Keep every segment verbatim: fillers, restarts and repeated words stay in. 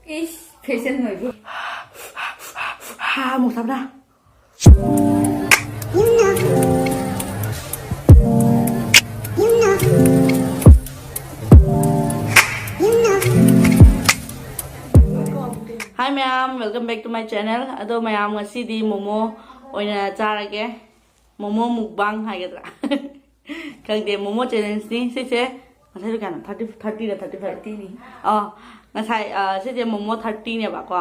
ꯏꯁ, fashion ꯑꯣꯏꯕ꯫ ꯍꯥ, ꯑꯃꯨꯛ ꯁꯥꯕ꯭ꯔꯥ? Hi ꯃꯌꯥꯝ, welcome back to my channel. ꯑꯗꯣ ꯃꯌꯥꯝ, ꯉꯁꯤꯗꯤ ꯃꯣꯃꯣ ꯑꯣꯏꯅ ꯆꯥꯔꯒꯦ꯫ ꯃꯣꯃꯣ ꯃꯨꯛꯕꯥꯡ ꯍꯥꯏꯒꯗ꯭ꯔꯥ? ꯈꯪꯗꯦ, ꯃꯣꯃꯣ ꯆꯦꯂꯦꯟꯖꯅꯤ ꯁꯤꯁꯦ꯫ ꯉꯁꯥꯏꯗꯣ ꯀꯌꯥꯅꯣ? ꯊꯥꯔꯇꯤ, ꯊꯥꯔꯇꯤꯔ ꯊꯥꯔꯇꯤ ꯐꯥꯏꯚ? ꯊꯥꯔꯇꯤꯅꯤ꯫ ꯑꯥ, ꯉꯁꯥꯏ, ꯑꯥ, ꯁꯤꯁꯦ ꯃꯣꯃꯣ ꯊꯥꯔꯇꯤꯅꯦꯕꯀꯣ꯫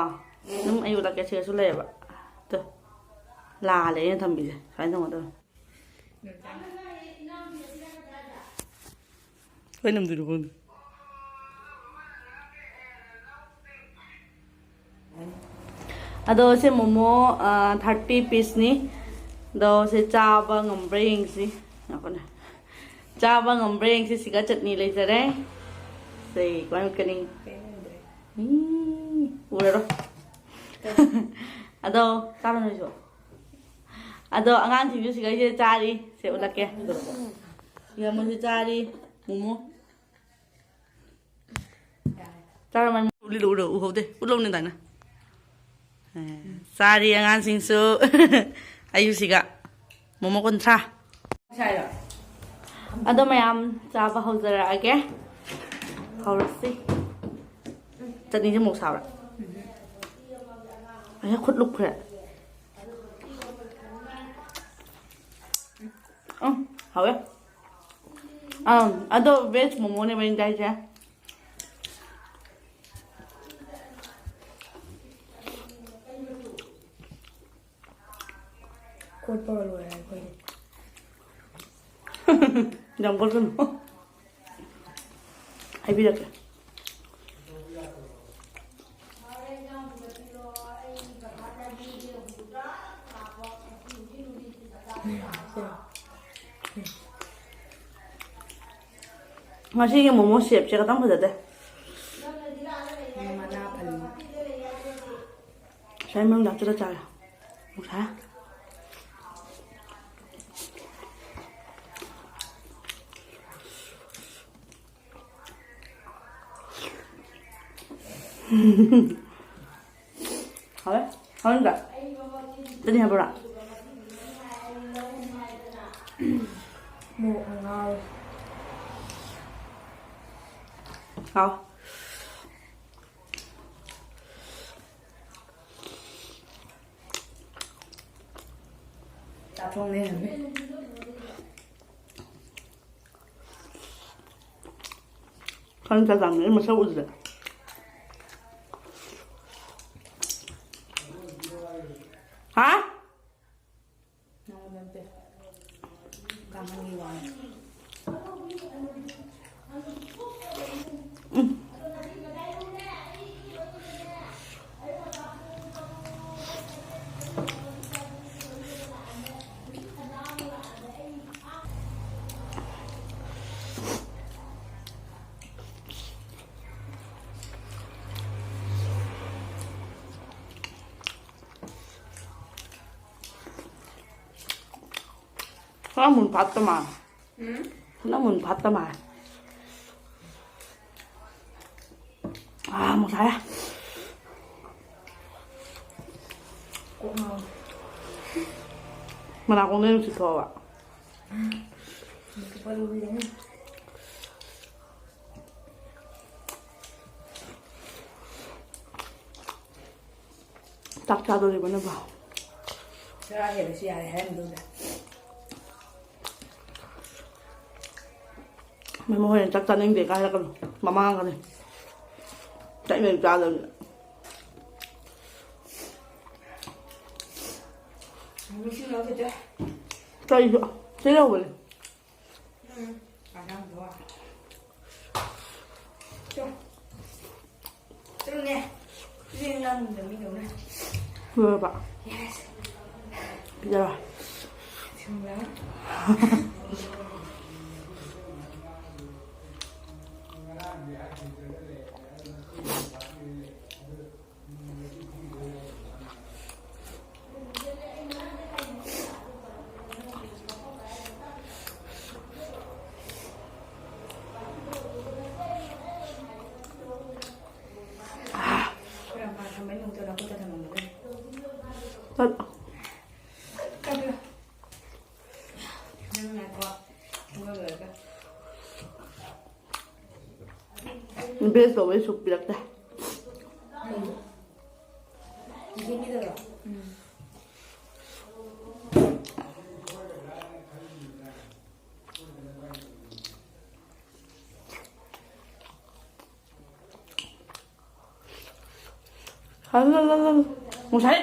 ꯑꯗꯨꯝ ꯑꯩ ꯎꯠꯂꯛꯀꯦ, ꯁꯤꯗꯁꯨ ꯂꯩꯌꯦꯕ꯫ ꯇꯨ, ꯂꯥꯜꯂꯦ ꯑꯩꯅ ꯊꯝꯕꯤꯁꯦ꯫ ꯁꯨꯃꯥꯏꯅ ꯇꯧꯒꯗꯕꯅꯤ꯫ ꯀꯩ ꯅꯝꯗꯣꯏꯅꯣ ꯈꯪꯗꯦ꯫ ꯑꯗꯣ ꯁꯤ ꯃꯣꯃꯣ, ꯑ, ꯊꯥꯔꯇꯤ ꯄꯤꯁꯅꯤ꯫ ꯑꯗꯣ ꯁꯤ ꯆꯥꯕ ꯉꯝꯕ꯭ꯔꯥ ꯌꯦꯡꯁꯤ꯫ ꯉꯥꯏꯈꯣꯅꯦ꯫ ꯆꯥꯕ ꯉꯝꯕ꯭ꯔꯥ ꯌꯦꯡꯁꯤ꯫ ꯁꯤꯒ ꯆꯠꯅꯤ ꯂꯩꯖꯔꯦ꯫ ꯁꯤ ꯀꯃꯥꯏꯅ ꯎꯠꯀꯅꯤ? ꯎꯝ, ꯎꯔꯔꯣꯏ꯫ ꯑꯗꯣ ꯆꯥꯔꯣ ꯅꯣꯏꯁꯨ꯫ ꯑꯗꯣ ꯑꯉꯥꯡꯁꯤꯡꯁꯨ ꯁꯤꯒꯩꯁꯦ ꯆꯥꯔꯤ꯫ ꯁꯦ ꯎꯠꯂꯛꯀꯦ꯫ ꯁꯤꯒ ꯃꯣꯏꯁꯨ ꯆꯥꯔꯤ꯫ ꯃꯣꯃꯣ꯫ ꯆꯥꯔꯝꯃꯅꯤ꯫ ꯎꯠꯂꯤꯗꯣ ꯎꯔꯣ-, ꯎꯍꯧꯗꯦ꯫ ꯎꯠꯂꯧꯅꯦ ꯑꯗꯥꯏꯅ꯫ ꯑꯦ, ꯆꯥꯔꯤ ꯑꯉꯥꯡꯁꯤꯡꯁꯨ꯫ ꯑꯌꯨꯁꯤꯒ ꯃꯣꯃꯣ ꯀꯨꯟꯊ꯭ꯔꯥ꯫ ꯑꯗꯣ ꯃꯌꯥꯝ ꯆꯥꯕ ꯍꯧꯖꯔꯛꯑꯒꯦ꯫ ꯍꯧꯔꯁꯤ꯫ ꯆꯠꯅꯤꯁꯦ ꯃꯣꯔꯣꯛ ꯁꯥꯕ꯭ꯔꯥ? ꯑꯩ ꯈꯨꯠ ꯂꯨꯞꯈ꯭ꯔꯦ꯫ ꯎꯝ, ꯍꯥꯎꯋꯦ꯫ ꯑꯪ, ꯑꯗꯣ ꯚꯦꯖ ꯃꯣꯃꯣꯅꯦꯕ ꯑꯩꯅ ꯆꯥꯏꯁꯦ꯫ ꯀꯣꯠꯄꯒ ꯂꯣꯏꯔꯦ ꯑꯩꯈꯣꯏꯗꯤ꯫ ꯌꯥꯝ ꯀꯣꯠꯀꯅꯨ꯫ ꯍꯥꯏꯕꯤꯔꯛꯀꯦ꯫ ꯉꯁꯤꯒꯤ ꯃꯣꯃꯣ ꯁꯦꯞꯁꯦ ꯈꯇꯪ ꯐꯖꯗꯦ꯫ ꯃꯅꯥ ꯐꯜꯂꯤ꯫ ꯉꯁꯥꯏ ꯃꯅꯨꯡꯗ ꯍꯥꯞꯆꯤꯜꯂ ꯆꯥꯔꯦ꯫ ꯅꯨꯡꯁꯥ꯫ ꯍꯥꯎꯋꯦ꯫ ꯍꯥꯎꯅꯤꯡꯗ꯭ꯔꯥ? ꯆꯠꯅꯤ ꯍꯥꯏꯕ꯭ꯔꯥ? ꯃꯣꯔꯣꯛꯅ ꯉꯥꯎꯔꯦ꯫ ꯍꯥꯎ꯫ ꯆꯥꯊꯣꯛꯅꯦ ꯍꯥꯏꯕꯅꯦ꯫ ꯈꯪꯗꯦ, ꯇꯥꯃꯣ, ꯑꯩ ꯃꯁꯛ ꯎꯗ꯭ꯔꯦ꯫ ꯍꯥ? ꯅꯪꯉꯣꯟꯗ ꯅꯠꯇꯦ꯫ ꯀꯥꯡꯈꯟꯒꯤ ꯋꯥꯅꯤ꯫ ꯈꯔ ꯃꯨꯟ ꯐꯥꯠꯇ ꯃꯥꯜꯂꯦ꯫ ꯎꯝ? ꯈꯔ ꯃꯨꯟ ꯐꯥꯠꯇ ꯃꯥꯜꯂꯦ꯫ ꯑꯥ, ꯑꯃꯨꯛ ꯁꯥꯏ꯫ ꯀꯣꯛ ꯉꯥꯎꯋꯦ꯫ ꯃꯅꯥꯀꯣꯡꯗꯩ ꯅꯨꯡꯁꯤꯠ ꯊꯣꯛꯑꯕ꯫ ꯅꯨꯡꯁꯤꯠ ꯄꯜꯂꯨꯕꯤꯗꯅꯤ꯫ ꯆꯥꯛ ꯆꯥꯗꯣꯔꯤꯕꯅꯕ꯫ ꯆꯔꯥ ꯍꯦꯜꯂꯁꯨ ꯌꯥꯔꯦ ꯍꯥꯏꯔꯝꯗꯧꯗ꯫ ꯃꯃꯥ ꯍꯣꯔꯦꯟ ꯆꯥꯛ ꯆꯥꯅꯤꯡꯗꯦ ꯀꯥꯏ ꯍꯥꯏꯔꯛꯀꯅꯨ꯫ ꯃꯃꯥꯡꯒꯅꯤ꯫ ꯆꯥꯛ ꯏꯃꯦꯟ ꯆꯥꯗꯕꯅꯤꯅ꯫ ꯅꯨꯡꯁꯤꯠ ꯂꯧꯈꯤꯗ꯭ꯔꯦ꯫ ꯀꯩꯁꯨ ꯁꯤ ꯂꯧꯕꯅꯦ꯫ ꯎꯝ꯫ ꯑꯉꯥꯡꯗꯣ꯫ ꯆꯣ꯫ ꯆꯠꯂꯨꯅꯦ꯫ ꯏꯆꯦ ꯉꯥꯡꯗ ꯃꯤꯗꯧꯅ꯫ ꯂꯣꯏꯔꯕ? Yes꯫ ꯄꯤꯖꯔꯣ꯫ ꯁꯨꯝꯕ꯫ ꯆꯠ꯫ ꯀꯥꯏꯗ? ꯅꯪ ꯉꯥꯏꯈꯣ꯫ ꯊꯣꯡꯕ ꯂꯣꯏꯔꯒ꯫ ꯕꯦꯁ ꯇꯧꯕꯩ ꯁꯨꯞ ꯄꯤꯔꯛꯇꯦ꯫ ꯀꯩꯅꯣ? ꯆꯤꯀꯟꯒꯤꯗꯨꯔꯣ? ꯎꯝ꯫ ꯉꯁꯥꯏ꯫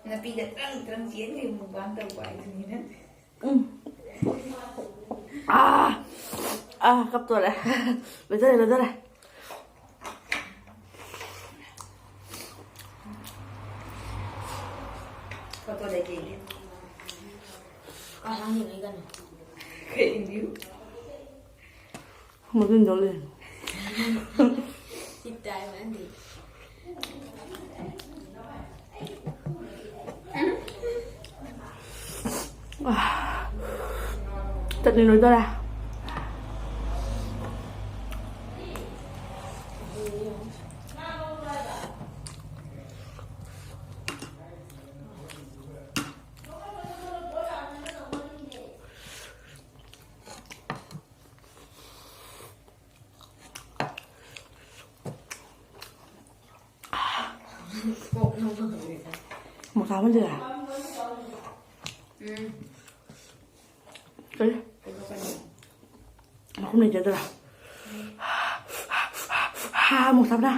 ꯅꯥꯄꯤꯗ ꯇ꯭ꯔꯪ ꯇ꯭ꯔꯪ ꯆꯦꯟꯈꯩ ꯃꯨꯛꯕꯥꯡ ꯇꯧꯕ ꯍꯥꯏꯗꯨꯅꯤ ꯅꯪ꯫ ꯎꯝ꯫ ꯑꯥ! ꯑꯥ, ꯀꯞꯇꯣꯔꯦ꯫ ꯂꯣꯏꯗꯣꯔꯦ, ꯂꯣꯏꯗꯣꯔꯦ꯫ ꯐꯣꯇꯣ ꯂꯩꯒꯦ꯫ ꯀꯥ ꯂꯥꯡꯉꯤꯅꯣ ꯑꯩ ꯀꯩꯅꯣ? ꯀꯩ ꯏꯟꯗꯤꯌꯨ? ꯃꯒꯨꯟꯗꯣ ꯂꯩ꯫ ꯁꯤ ꯇꯥꯏ ꯃꯥꯟꯗꯦ꯫ ꯆꯠꯅꯤ ꯂꯣꯏꯗꯣꯔꯦ꯫ ꯀꯣꯛ ꯅꯧꯕ ꯍꯧꯔꯦꯗ꯫ ꯃꯈꯥ ꯑꯃ ꯂꯩꯔꯦ꯫ ꯎꯝ꯫ ꯀꯔꯤ? ꯀꯩꯅꯣ, ꯀꯩꯅꯣ꯫ ꯃꯈꯨꯝ ꯂꯩꯖꯗ꯭ꯔꯥ? ꯍꯥ, ꯑꯃꯨꯛ ꯁꯥꯕꯅ꯫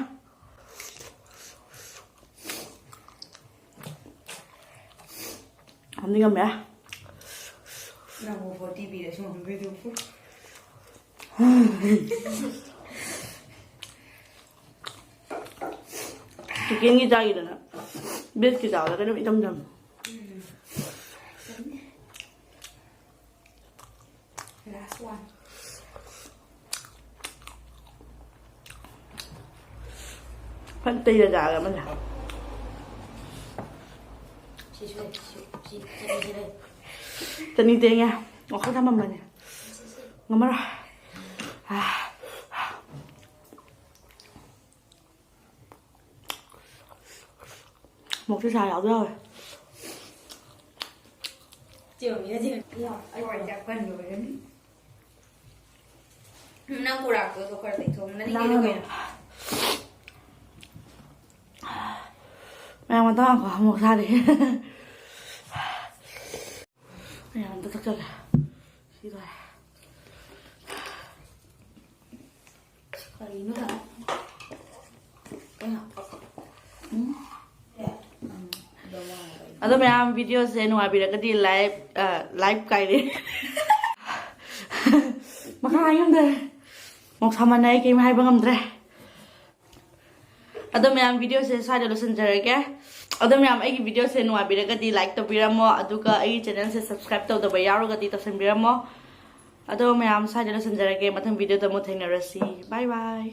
ꯉꯝꯗꯤ ꯉꯝꯃꯦ꯫ ꯅꯪꯕꯨ ꯐꯣꯔꯇꯤ ꯄꯤꯔꯁꯨ ꯉꯝꯕꯤꯗꯨꯕꯨ꯫ ꯆꯤꯀꯦꯟꯒꯤ ꯆꯥꯈꯤꯗꯅ ꯕꯤꯐꯀꯤ ꯆꯥꯕꯗ ꯀꯩꯅꯣꯝ ꯏꯆꯝ ꯆꯝꯃꯦ꯫ ꯎꯝ꯫ Last one. ꯐꯠ ꯇꯩꯔ ꯆꯥꯒꯦ ꯑꯃꯁꯦ꯫ ꯁꯤꯁꯨ ꯂꯩ, ꯁꯤ, ꯁꯤ, ꯆꯠꯂꯁꯤ ꯂꯩ꯫ ꯆꯅꯤ ꯇꯦꯡꯉꯦ꯫ ꯋꯥꯈꯜ ꯊꯝꯃꯝꯕꯅꯦ꯫ ꯉꯝꯃꯔꯣꯏ꯫ ꯑꯥ꯫ ꯃꯣꯔꯣꯛꯁꯦ ꯁꯥ ꯌꯥꯎꯗ ꯌꯥꯎꯋꯦ꯫ ꯆꯦ ꯑꯣꯏꯒꯦꯔꯥ ꯆꯦ ꯑꯣꯏꯒꯦꯔꯥ꯫ ꯑꯩ ꯋꯥꯔꯤ ꯆꯥꯛ ꯄꯟꯕ ꯑꯣꯏꯔꯝꯅꯤ꯫ ꯅꯪ ꯀꯣꯔꯥꯛꯇꯣ ꯑꯗꯣ ꯈꯔ ꯇꯩꯊꯣꯛꯑꯣ꯫ ꯅꯪꯒꯤꯗꯣ ꯀꯩꯅꯣ? ꯃꯌꯥꯝ ꯑꯝꯇ ꯉꯥꯏꯈꯣ, ꯑꯃꯨꯛ ꯁꯥꯔꯦ꯫ ꯃꯌꯥꯝ ꯑꯝꯇ ꯊꯛꯆꯒꯦ꯫ ꯁꯤ ꯂꯣꯏꯔꯦ꯫ ꯀꯔꯤꯅꯣ? ꯑꯗꯣ ꯃꯌꯥꯝ videoꯁꯦ ꯅꯨꯡꯉꯥꯏꯕꯤꯔꯒꯗꯤ like, ꯑ, like ꯀꯥꯏꯔꯦ꯫ ꯃꯈꯥ ꯍꯥꯏ ꯉꯝꯗꯔꯦ꯫ ꯃꯣꯛ ꯁꯥꯃꯟꯅ ꯑꯩ ꯀꯩꯝ ꯍꯥꯏꯕ ꯉꯝꯗ꯭ꯔꯦ꯫ ꯑꯗꯣ ꯃꯌꯥꯝ videoꯁꯦ ꯁ꯭ꯋꯥꯏꯗ ꯂꯣꯏꯁꯤꯟꯖꯔꯒꯦ꯫ ꯑꯗꯣ ꯃꯌꯥꯝ ꯑꯩꯒꯤ videoꯁꯦ ꯅꯨꯡꯉꯥꯏꯕꯤꯔꯒꯗꯤ like ꯇꯧꯕꯤꯔꯝꯃꯣ, ꯑꯗꯨꯒ ꯑꯩꯒꯤ channelꯁꯦ subscribe ꯇꯧꯗꯕ ꯌꯥꯎꯔꯒꯗꯤ ꯇꯧꯁꯟꯕꯤꯔꯝꯃꯣ꯫ ꯑꯗꯣ ꯃꯌꯥꯝ ꯁ꯭ꯋꯥꯏꯗ ꯂꯣꯏꯁꯤꯟꯖꯔꯒꯦ, ꯃꯊꯪ videoꯗ ꯑꯃꯨꯛ ꯊꯦꯡꯅꯔꯁꯤ꯫ Bye bye꯫